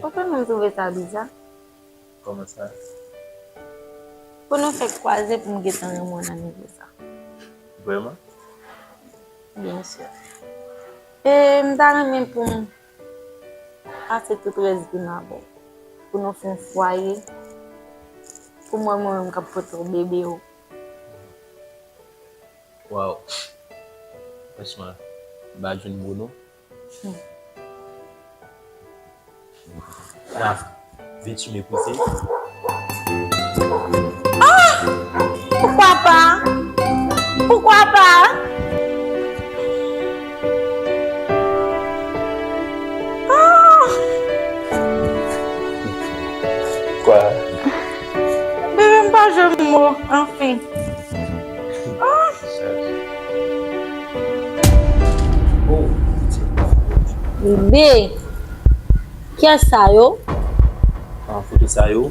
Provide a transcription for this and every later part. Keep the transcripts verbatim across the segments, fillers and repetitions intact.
Ou konnen m twouve sa biza. Kòman sa? Pou nou fèk kwaze pou m gentan renmen w nan nivo sa. Vrèman? Byen si. E m ta renmen pou m pase tout rès vi m avè w. Pou nou fè yon fwaye. Pou mwen, mwen menm k ap pote w bebe w. Waw. Franchman, m pa jwenn mo non. Hmm. Nan venntuit me pou se. Ah! Poukwa pa? Poukwa pa? Ah! Kwa? Bebe, m pa jwenn mo, anfen. Ah! Oh, Bebe, kiyès sa yo? Ah, foto sa yo?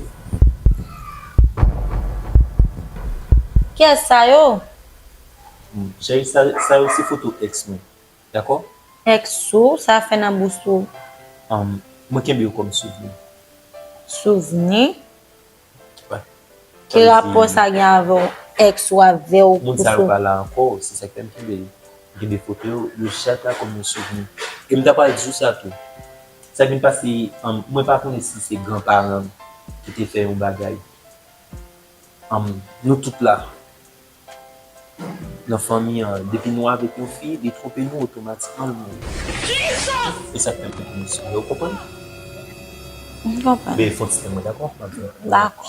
Kiyès sa yo? Hmm, cheri, sa, sa yo se foto ex mwen. Dakò? Ex ou, sa fè nan bous ou? Um, mwen kenbe yo kòm souvni. Souvni? Wi. Ki rapò sa gen avè w, ex ou avè w? Moun sa yo pa la ankò, se sa k fè m kenbe yo. M kenbe foto yo, yo chak la kòm yon souvni. E m ta pral di w sa tou. Sa k vin pase, um, mwen pa konnen si se granparan m ki te fè yon bagay. Um, nou tout la. Nan fanmi an, depi nou avèk yon fi, li twonpe nou, otomatikman l mouri. E sa k fè m te konnen sa. Ou konprann? M konprann. Men fon ti tan mwen, dakò? M ap vin. Dakò.